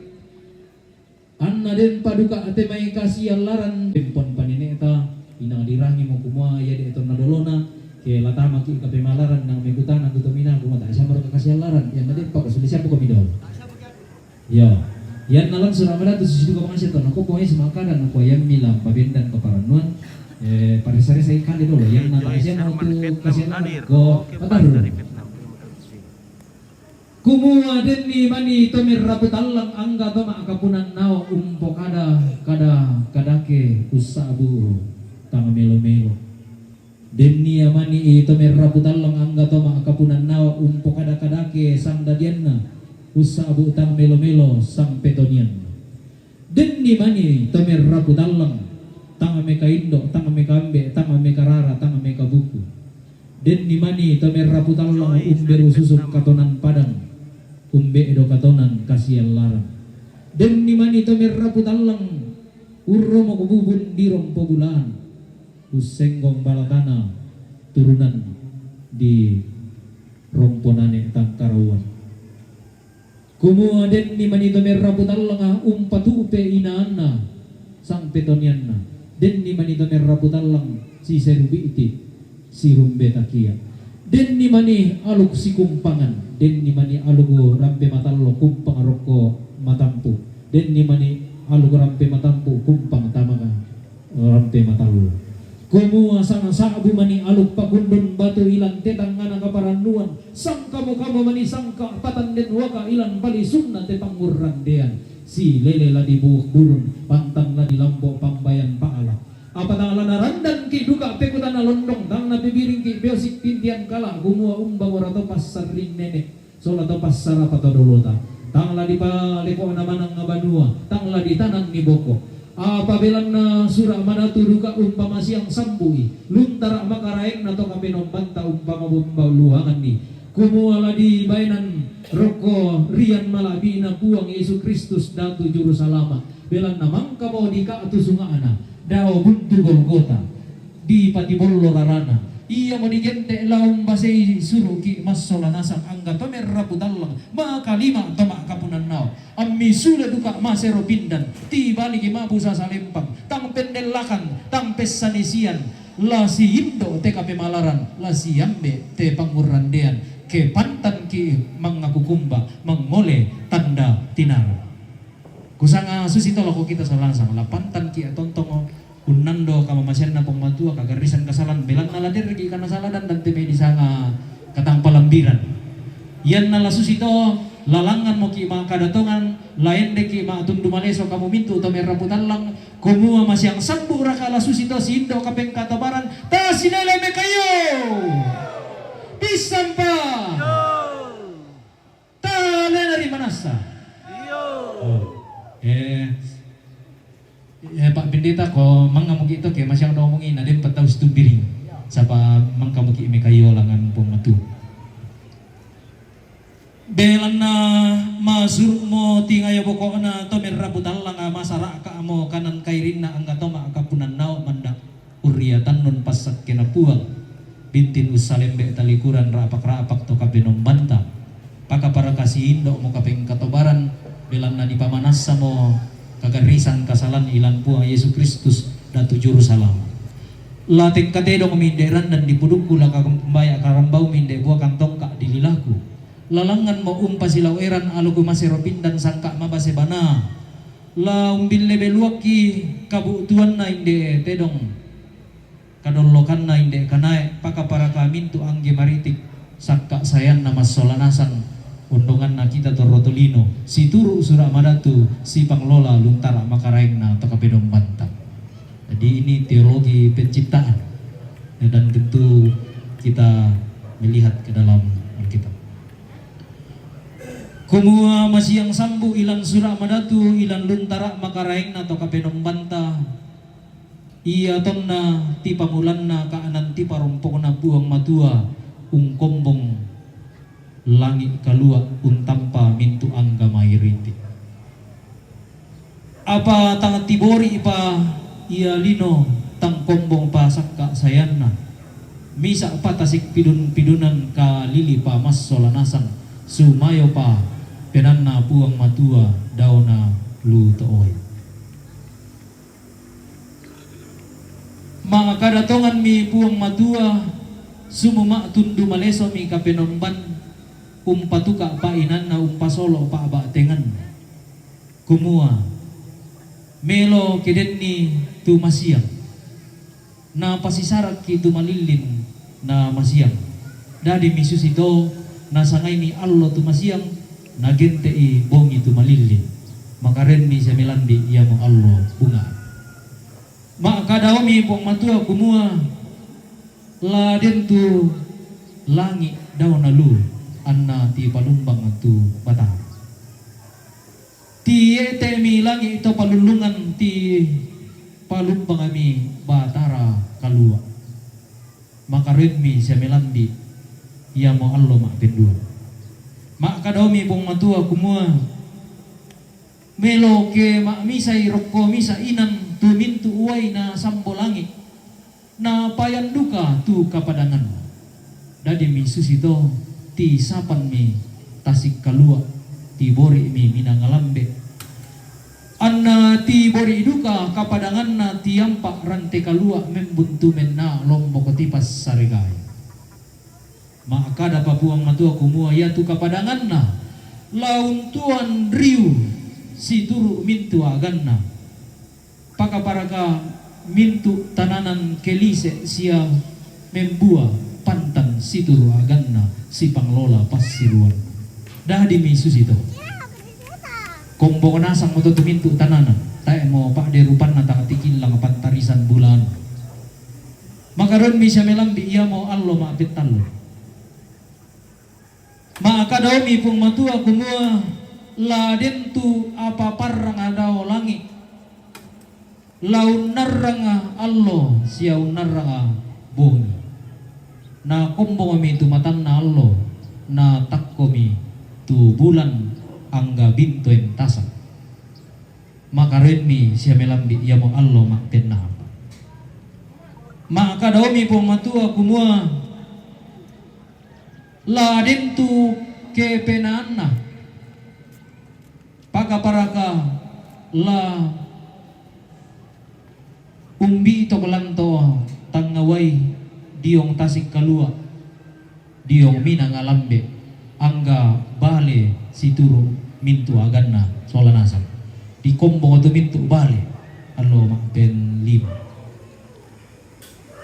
Anna denpa duka te mai kasiallaran. Tempon panene'ta, inang dirangimo kumua ia de' tonna dolona, ke la tamaki kapemalaran, nang mekutana kutominaa kumua ta siammoro kasiallaran, ia na denpa ko sule siambo komi dolo. Iyo. Ianna lan sura' madatu susi duka mangase tonna ko pongesi ma'kada nakua iammi la pabendan kaparannuan, eh, paresa-resa i kale dolo, ianna ta siammo tu kasiallaran ko patarru. Kumua denni mani to merrapu tallang angga to ma'kapunannao umpokada kada-kadake ussa'bu tang melo-melo. Denni ia mani to merrapu tallang angga to ma'kapunannao umpokada-kadake sangdadianna ussa'bu tang melo-melo sangpetonianna. Denni mani to merrapu tallang, tang mekaindo', tang mekaambe', tang mekarara, tang mekabuku. Denni mani to merrapu tallang umberu susung katonan padang, umbe'do katonan kasiallaran. Denni mani to merrapu tallang, urromo kububun dirong pobulaan, ussenggong balatana turunan di romponane tangkarauan. Kumua denni mani to merrapu tallang umpatu'pe inaanna sangpetonianna. Denni mani to merrapu tallang siseru bi'ti sirumbe takia. Denni mani aluk sikumpangan, denni mani aluk rampe matallo kumpang rokko matampu. Denni mani aluk rampe matampu kumpang tamaka rampe matallo. Kumua sanga sa'bu mani aluk pakundun batu ilan te tangngana kaparannuan, sangkamo-kamo mani sangka' patanden waka ilan palisunna te pangngurrandean, silele la di buuk burung, pantang la di lambo pambayan pa'ala. Apa tang la narandanki duka pekutana londong, tang napibiringki peosik pintian kala, kumua umbamora to passarring nene'. Sola to passarapa to dolota, tang la dipaleko'na manang banua, tang la ditananni boko. Apa belanna sura' madatu duka umpamasiang sambui, luntara' makaraengna to kapenombanta umpama bomba luanganni. Kumua la dibaenan rokko rian mala'bi'na Puang Yesu Kristus Datu Juru Salama'. Belanna mangkamo dika'tu sunga'na, dao buntu Golgota, dipatibollo rarana. Iamo digente' la umbasei suruki massola nasang angga to merrapu tallang, makalima to ma'kapunannao. Ammi sule duka masero pindan, tibaliki ma'busa salempang, tang pennellakan, tang pessanisian, la siindo' te kapemalaran, la siambe' te pangngurrandean, ke pantanki mangakukumba, mangngole tanda tinara. Kusanga susi to lako kita salang sang, la pantan ki' tontongo unnando kamamasianna Puang Matua, kagarrisan kasalan, belanna la derreki' kanasaladan dan teme disanga katangpalambiran. Ianna la susi to, la langngan mo ki' ma'kada tongan, la ende ki' ma'tundu maleso kamu mintu' to merrapu tallang, kumua masiang sambu' raka la susi to sindo' kapengkatobaran, tasilele mekayo. Pissampa. Talena ri manassa. Oh. Eh, eh, Pak Pendeta, ko mangka muki' to ke masiang no omongi na den patau situmbiring. Sapa mangka muki' mekayo langngan Puang Matua. Belanna masuru'mo tingayo boko'na to merrapu tallanga, masara'ka'mo kanan kairinna angga to ma'kapunannao manda' urriatannun passakkena Puang, bintin ussalembe' talikuran ra'pak-ra'pak to kapenombanta, pakaparakasi indo'mo kapengkatobaran, belanna dipamanassamo kagarrisan kasalan ilan Puang Yesu Kristus, Datu Juru Salama'. La tengka tedong minde' randan di pudukku, la kambaya' karambau minde' buah kantongka' di lilaku. La langnganmo umpasilau eran aluku masero pindan sangka' mabase bana. La umbille beluakki kabu'tuanna inde' tedong kadollokanna inde' kanae, pakaparaka mintu' angge maritik, sakka' sayanna massola nasang, ondonganna kita torro tolino, situru' sura' madatu, sipanglola luntara makaraengna to kapenombanta. Jadi ini teologi penciptaan. Ya, dan tentu kita melihat ke dalam Alkitab. Kumua masiang sambu' ilan sura' madatu, ilan luntara makaraengna to kapenombanta, ia tonna tipamulanna ka'nan tiparompokna Puang Matua, ungkombong langi' kalua' untampa mintu' angga mairiti. Apa tang tibori'pa ia lino, tang kombongpa sakka' sayanna, misa'pa tasik pidun-pidunan kalili'pa massola nasang, sumayopa penanna Puang Matua daona lu to'oi. Ma'kada tonganmi Puang Matua, sumuma'tundu malesomi kapenomban, umpatuka' pa'inanna, umpasolo' pa'ba'tenganna. Kumua, melo ke denni tu masiang, na pasisarakki tu malillin na masiang. Dadimi susi to, nasangaimi allo tu masiang, nagente'i bongi tu malillin. Makarenmi sia melambi' iamo allo bunga. Ma'kada omi Puang Matua kumua, la den tu langi' daona lu, anna tipalumbang tu Batara. Tietemi langi' to palullungan, tipalumbangmi Batara kalua'. Makarenmi sia melambi' iamo allo ma'pendua. Ma'kada omi Puang Matua kumua, melo ke ma'misai rokko misa' inan tu mintu' uai na sambo langi', na payan duka tu kapadanganna. Dadimi susi to, tisapanmi tasik kalua', tibori'mi minanga lambe'. Anna tibori' duka kapadanganna, tiampa' rante kalua' membuntu menna lombok tipassaregai. Ma'kadapa Puang Matua kumua, iatu kapadanganna la untuan riu situru' mintu' aganna. Pakaparaka mintu' tananan kelise' sia membua pantan situru' aganna, sipanglola passiruanna. Dadimi susi to. Kombong nasang mo to tu mintu' tananan, tae'mo pa'de rupanna tang tikillang pantarisan bulan. Makarenmi sia melambi' iamo allo ma'pettallu. Ma'kada omi Puang Matua kumua, la den tu apa parranga dao langi', la unnarranga allo sia unnarranga bongi. Na kombongmi tu matanna allo, na takkomi tu bulan angga bintoen tasang. Makarenmi sia melambi' iamo allo ma'pennapa. Ma'kada omi Puang Matua kumua, la den tu kepenaanna, pakaparaka la umbi' to lanto tangngawai diong tasik kalua', diong minanga lambe', angga bale situru' mintu' aganna sola nasang. ikombong tu mintu' bale allo ma'pellima.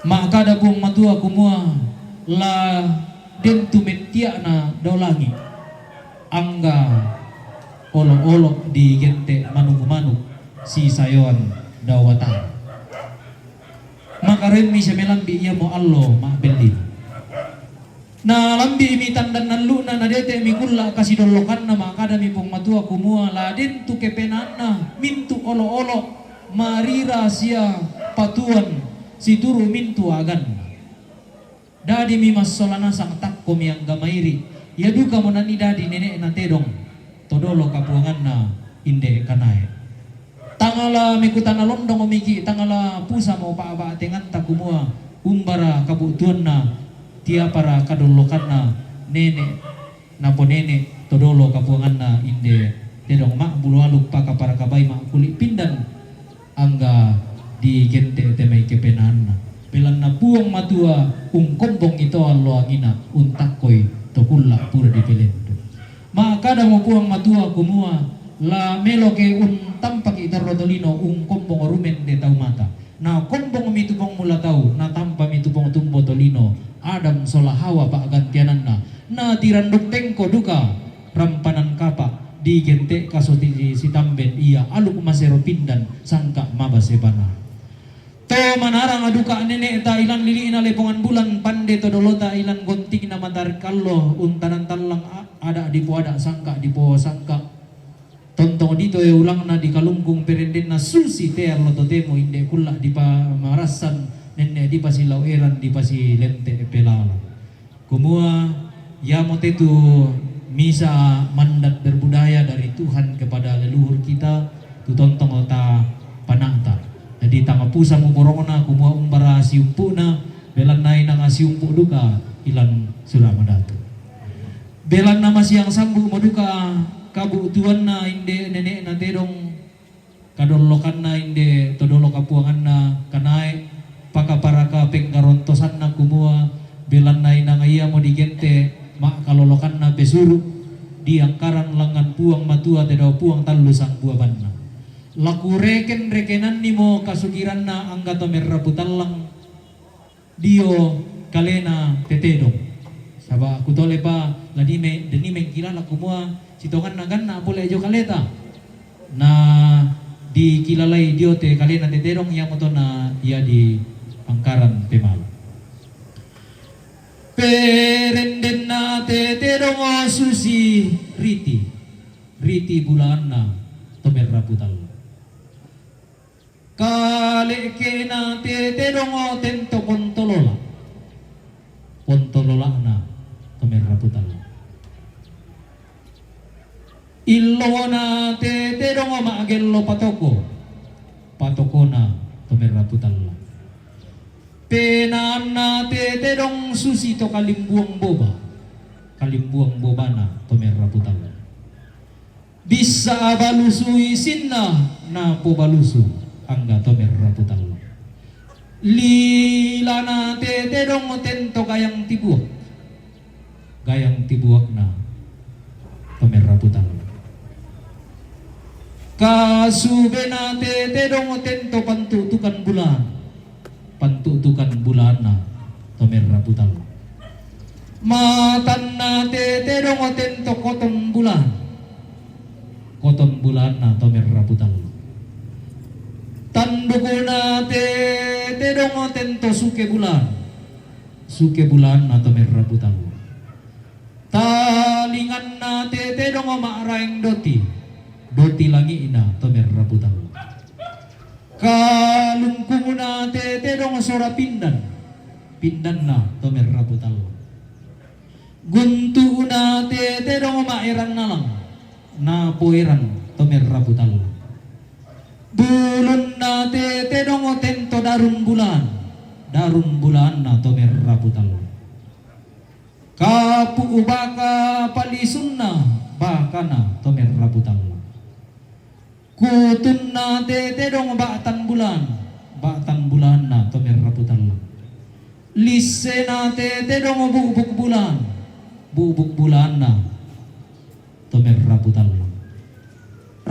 Ma'kada Puang Matua kumua, la den tu mettia'na dao langi', angga olo'-olo' digente' manuk-manuk sisayoan dao watara. Makaroimmi sia melambi' iamo allo ma'pellima. Nalambi'mi tandanna allu'na, nadete'mi kulla' kasidollokanna, ma'kadami Puang Matua kumua, la den tu kepenaanna mintu' olo'-olo' marira sia patuoan situru' mintu' a'ganna. Dadimi massola nasang, takkomi angga mairi', ia dukamo nani dadi nene'na tedong to dolo kapuanganna inde Kanae. Tangala mekutana londongmiki', tangala pusamo pa'ba'tenganta kumua, umbara kabu'tuanna, tiapara kadollokanna nene' naponene' to dolo kapuanganna inde tedong, ma'bulu aluk pakapara kabai ma'kuli' pindan, angga digente' te mai kepenaanna. Belanna Puang Matua ungkombongi to alloangina, untakkoi to kulla' pura dipelendu. Ma'kadamo Puang Matua kumua, la meloke untampaki torro tolino, ungkombong rumende tau mata. Nakombongmi tu pongmula tau, natampami tu pongtumbo tolino, Adam sola Hawa pa'gantiananna, natiranduk tengko duka rampanan kapa', digente' kasoti sitamben ia aluk masero pindan sangka' mabase bana. To manarang duka nene'ta ilan lili'na lepongan bulan, pande to dolota ilan gontingna matarik allo, untanan tallang a-, ada' dipoada' sangka' diposangka'. Tontong dito e ulangna dikalungkung perendenna, susi te allo totemo inde kulla' dipamarassan, nenne' dipasilau eran, dipasilente' pelala. Kumua, iamo te tu misa mandat berbudaya dari Tuhan kepada leluhur kita, tu tontong ta pana'ta. Jadi, tangapusamo borongna kumua umbara siumpu'na, belanna inang siumpu' duka ilan sura' madatu. Belanna masiang sambu'mo duka kabu'tuanna inde nene'na tedong, kadollokanna inde to dolo kapuanganna Kanae, pakaparaka pengkarontosanna kumua, belanna inang iamo digente' ma'kalolokanna pesuru' diangkaran langngan Puang Matua te dao Puang tallu sangbuabanna. La kureken-rekenannimo kasugiranna angga to merrapu tallang dio kalena te tedong. Saba' kutolepa la dime-, deni mengkilala kumua sitonganna ganna' pole dio kaleta. Na dikilalai dio te kalena te tedong, iamoto na ia diangkaran pemala. Perendenna te tedong susi riti, riti bulaanna to merrapu tallang. Kale'kena te tedong tento pontolola, pontolola'na to merrapu tallang. Illona te tedong ma'gello patoko, patokona to merrapu tallang. Penaanna te tedong susi to kalimbuang boba, kalimbuang bobana to merrapu tallang. Bissa balusu isinna napobalusu angga to merrapu tallang. Lilana te tedong tento gayang tibuak, gayang tibuakna to merrapu tallang. Kasubena te tedong tento pantu'tukan bulaan, pantu'tukan bulaanna to merrapu tallang. Matanna te tedong tento koton bulaan, koton bulaanna to merrapu tallang. Tandukuna te tedong tento suke bulaan, suke bulaanna to merrapu tallang. Talinganna te tedong ma'raeng doti, doti langi'na to merrapu tallang. Kalungkungna te tedong sora pindan, pindanna to merrapu tallang. Guntu'na te tedong ma'erang nalang, napoerang to merrapu tallang. Bulunna te tedong tento darun bulaan, darun bulaanna to merrapu tallang. Kapu' baka palisunna bakana to merrapu tallang. Kutunna te tedong ba'tan bulaan, ba'tan bulaanna to merrapu tallang. Lissena te tedong bu'buk bulaan, bu'buk bulaanna to merrapu tallang.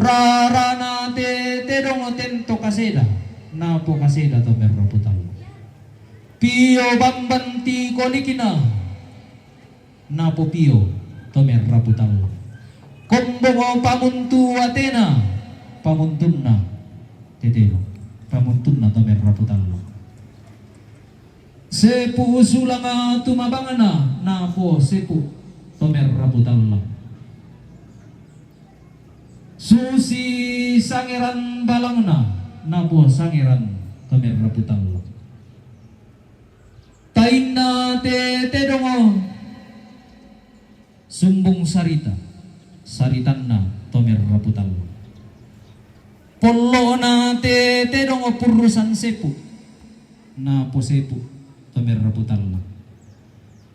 Rarana te tedong tento kaseda, napo kaseda to merrapu tallang. Pio bamban ti kolikina, napo pio to merrapu tallang. Kombong pamuntu atena, pamuntunna te tedong, pamuntunna to merrapu tallang. Sepu sulanga tumabangna, napo sepu to merrapu tallang. Susi sangeran balangna, napo sangeran to merrapu tallang. Tainna te tedong sumbung sarita, saritanna to merrapu tallang. Pollona te tedong purrusan sepu, napo sepu to merrapu tallang.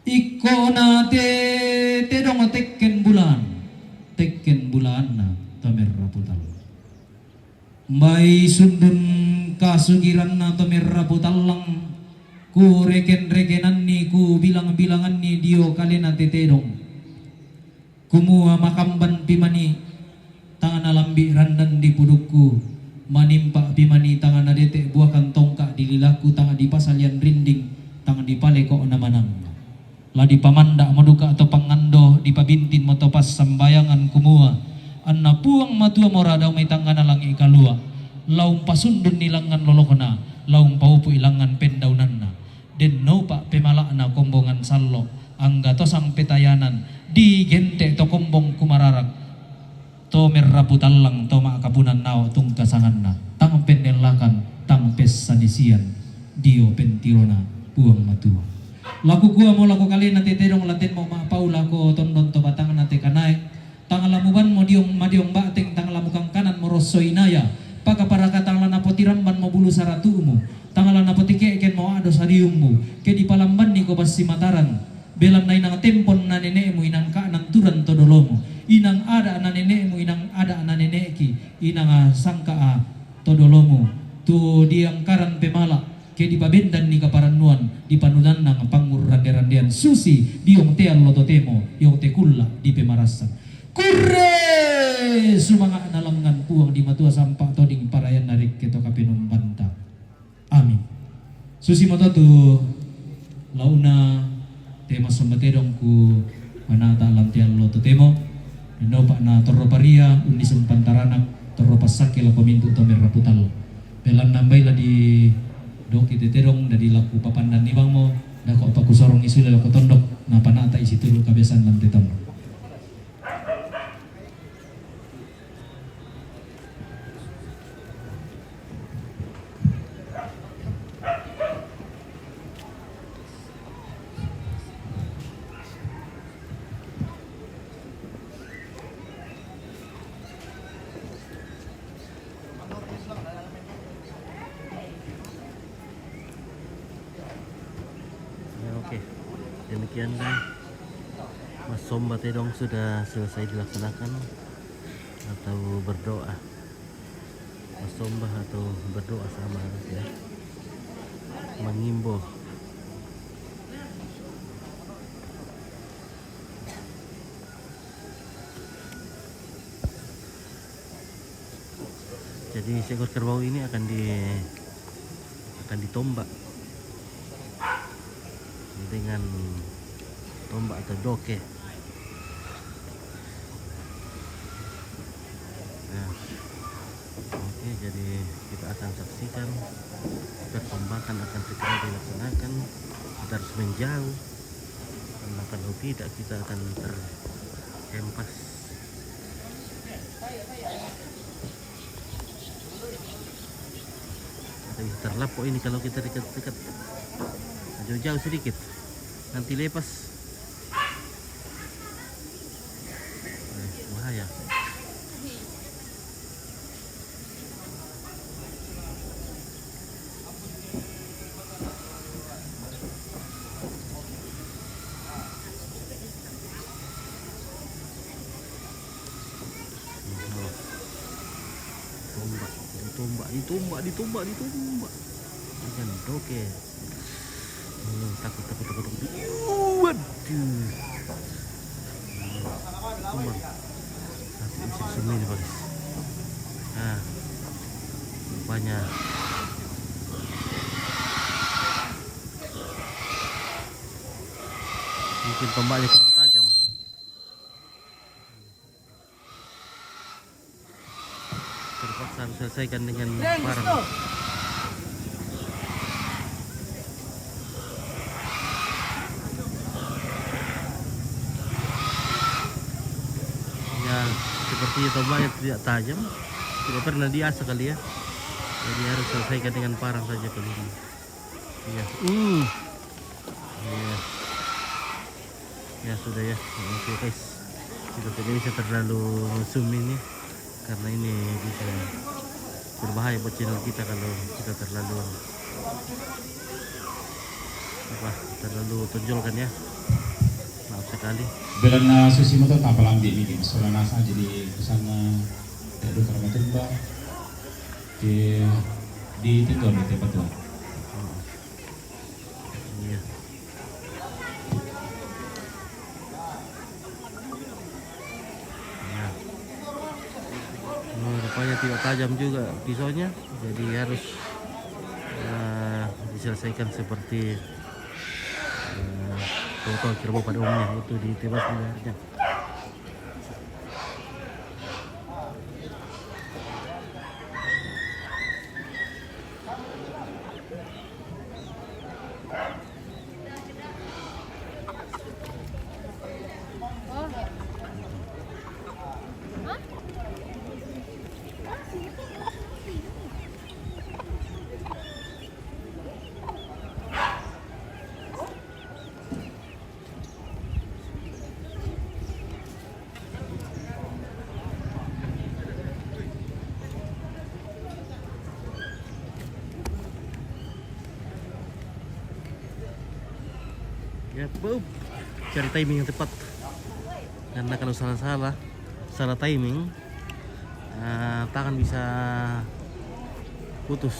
Ikkona te tedong tekken bulan, tekken bulanna to merrapu tallang. Mai sundun kasugiranna to merrapu tallang, ku reken-rekenanni, ku bilang-bilanganni dio kalena te tedong. Kumua makamban pi mani tang nalambi randan di pudukku, manimpa pi mani tang nadete buakan tongka di lilaku, tang dipasalian rinding, tang dipaleko namanang. La dipamanda mo duka to pangando, dipabintin mo to passambayangan kumua, anna Puang Matua mora dao mai tangngana langi kalua, la umpasundunni langngan lolokna, la umpaupui langngan pendaunanna. Den naupa pemalakna kombongan sallo, angga to sang petayanan, digente to kombong kumararak. To merrapu tallang, to ma'kapunan nao tungka sanganna, tang pennellakan, tang pessanisian dio pentirona Puang Matua. La kukua mo lako kalena te tedong, la tenmo ma'pau lako tondon to batangna te kanae, tang la muban mo diong madiong ba'teng, tang la mukangkanan mo rosso inaya, pakaparaka tang la napotiramban mo bulu saratu'mu, tang la napotike'ken mo a'do sadiummu, ke dipalambanniko bassi mataran, belanna inang tempon na nene'mu, inang ka'nang turan to dolomu, inang ada' na nene'mu, inang ada' na nene'ki, inang sangka'a to dolomu, tu diangkaran pemala', ke dipabendanni kaparannuan, dipanudannang pangngurrande-randean susi diong te allo totemo, diong te kulla' dipemarassan. Kurre sumanga'na langngan Puang di Matua, sampa toding parayanna rekke to Kapenombanta. Amin. Susimoto tu launa te massomba tedong ku panata' lan te allo totemo, naupa' na torro paria, unnisung pantaranak, torro passakke lako mintu' to merrapu tallang. Belanna mbai la di doki te tedong, dadi laku papandanni bangmo, dako' pakusorongi sule lako tondok, na panata'i situru' kabiasaan lan te tondok. Ya, oke. Demikianlah massomba tedong sudah selesai dilaksanakan atau berdoa. Massomba atau berdoa sama ya. Mengimbau. Jadi seekor kerbau ini akan di akan ditombak dengan tombak atau doke. Nah, oke, jadi kita akan saksikan pertombakan akan segera dilaksanakan. Kita harus menjauh karena kalau tidak kita akan terhempas. Kita bisa terlapuk ini kalau kita dekat-dekat. Jauh-jauh sedikit. Nanti lepas. Eh, bahaya. Tombak, ditombak, ditombak, ditombak, ditombak. Ikan doke. Hmm, takut, takut, takut, takut. Waduh. Tombak. Tapi bisa semua ini bagus. Nah, rupanya mungkin tombaknya kurang tajam. Terpaksa harus selesaikan dengan parang. Ya, sepertinya tombaknya tidak tajam, tidak pernah diasah kali ya. Jadi harus selesaikan dengan parang saja kali ini. Iya. Hmm. Iya. Ya sudah ya. Oke guys. Kita tidak bisa terlalu zoom ini karena ini bisa berbahaya buat channel kita kalau kita terlalu apa, terlalu tonjolkan ya. Maaf sekali. Belana susi moto tapal ambil ini, soalnya nasa jadi kesana. Aduh, karena itu, Mbak. Di, di itu tuh, di tempat tuh. Iya. Nah. Oh, rupanya tidak tajam juga pisaunya, jadi harus, eh, diselesaikan seperti, eh, kerbau pada umumnya, itu ditebas lehernya. Ya, bu, cari timing yang tepat. Karena kalau salah-salah, salah timing, eh, tangan bisa putus.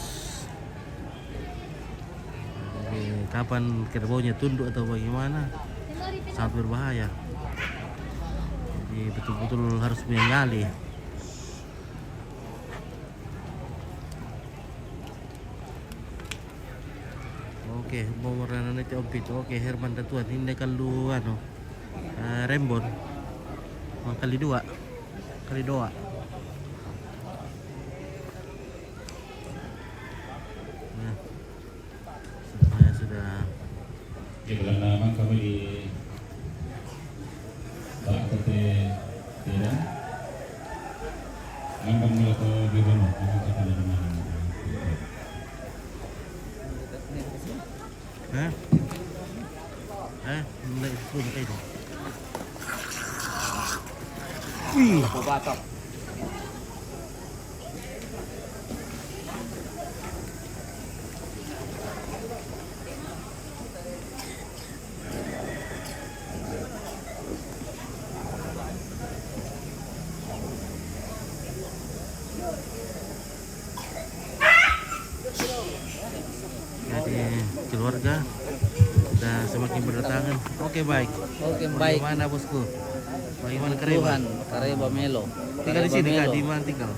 Jadi, kapan kerbaunya tunduk atau bagaimana, sangat berbahaya. Jadi, betul-betul harus mengendali. Oke, mau merana nanti ompit. Oke, Herman Datuan. Ini kalau anu, eh, Rembon. Oh, kali dua. Kali dua. Nah, semuanya sudah. Di bulan enam kami di Pak Kete Tidak. Ngambang mula ke Bibano, ngambang kata dari mana? Hah? Eh, mulai sepuluh kayak itu. Wih. Apa batok? Jadi, keluarga sudah semakin berdatangan. Oke, baik. Oke, baik. Bagaimana, Bosku? Bagaimana, Kareba? Tuhan, Kareba Melo. Tinggal di sini kah? Di mana tinggal?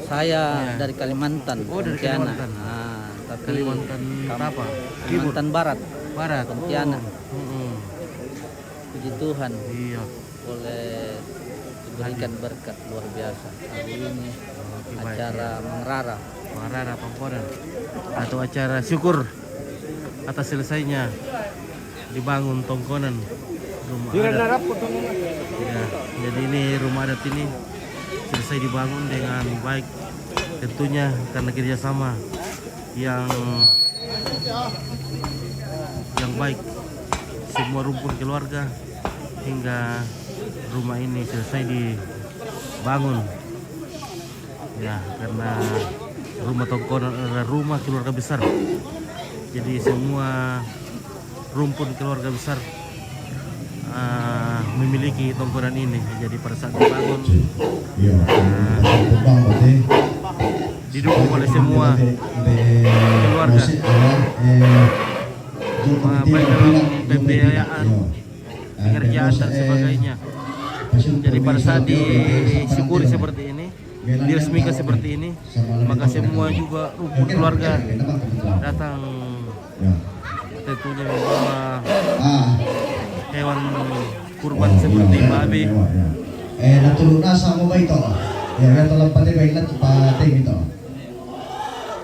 Saya dari Kalimantan, Pontianak. Oh, dari Kalimantan. Ah, tapi Kalimantan apa? Kalimantan Barat. Barat. Pontianak. Oh. Mm-mm. Puji Tuhan. Iya. Boleh diberikan berkat luar biasa hari ini. Oke, baik, acara ya. Mangrara. Mangrara Tongkonan. Atau acara syukur atas selesainya dibangun Tongkonan rumah adat. Ya, jadi ini rumah adat ini selesai dibangun dengan baik. Tentunya karena kerjasama yang yang baik semua rumpun keluarga hingga rumah ini selesai dibangun. Ya, karena rumah Tongkonan adalah rumah keluarga besar. Jadi semua rumpun keluarga besar, eh, memiliki Tongkonan ini. Jadi pada saat dibangun, eh, didukung oleh semua keluarga. Eh, baik dalam pembiayaan, pengerjaan dan sebagainya. Jadi pada saat disyukuri seperti ini, diresmikan seperti ini, maka semua juga rumpun keluarga datang, tentunya membawa hewan kurban seperti babi. Eh, na tulu nasa mo ba ito? Ya, ya, tolong pati ba ito, pati ito.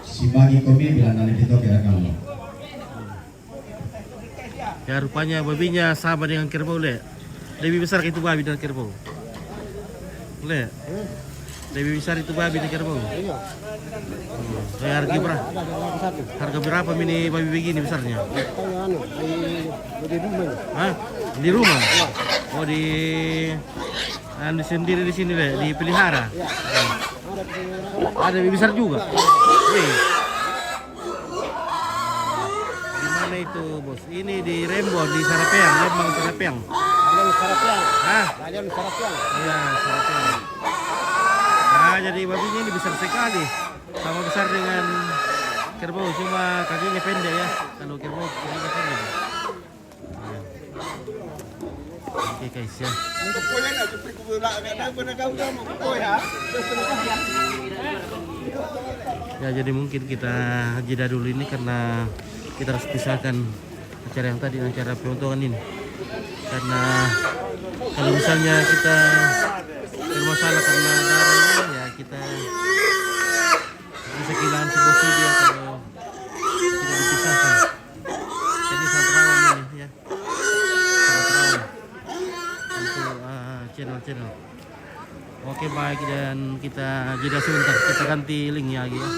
Si Magi Komi bilang nani kita kira kamu. Ya, rupanya babinya sama dengan kerbau, Le. Lebih besar itu babi dari kerbau. Le. Lebih besar itu babi dari kerbau. Iya. Hmm. Kayak harga berapa? Ada, ada, ada satu. Harga berapa ini babi begini besarnya? Tanya anu, di, di rumah. Hah? Di rumah? Iya. Oh, di anu sendiri di sini, Le, dipelihara. Iya. Ada lebih besar juga. Wih. Di mana itu, Bos? Ini di Rembon, di Sarapeang, Lembang Sarapeang. Kalian Sarapeang. Hah? Kalian Sarapeang. Iya, Sarapeang. Nah, jadi babinya ini besar sekali. Sama besar dengan kerbau, cuma kakinya pendek ya. Kalau kerbau kakinya pendek. Oke, guys, ya. Ya, jadi mungkin kita jeda dulu ini karena kita harus pisahkan acara yang tadi, acara pemotongan ini. Karena kalau misalnya kita bermasalah karena darah ini, ya kita bisa kehilangan sebuah video kalau tidak dipisahkan. Jadi sangat rawan ini, ya. Sangat rawan untuk, ah, channel-channel. Oke, baik, dan kita jeda sebentar. Kita ganti link ya, lagi ya.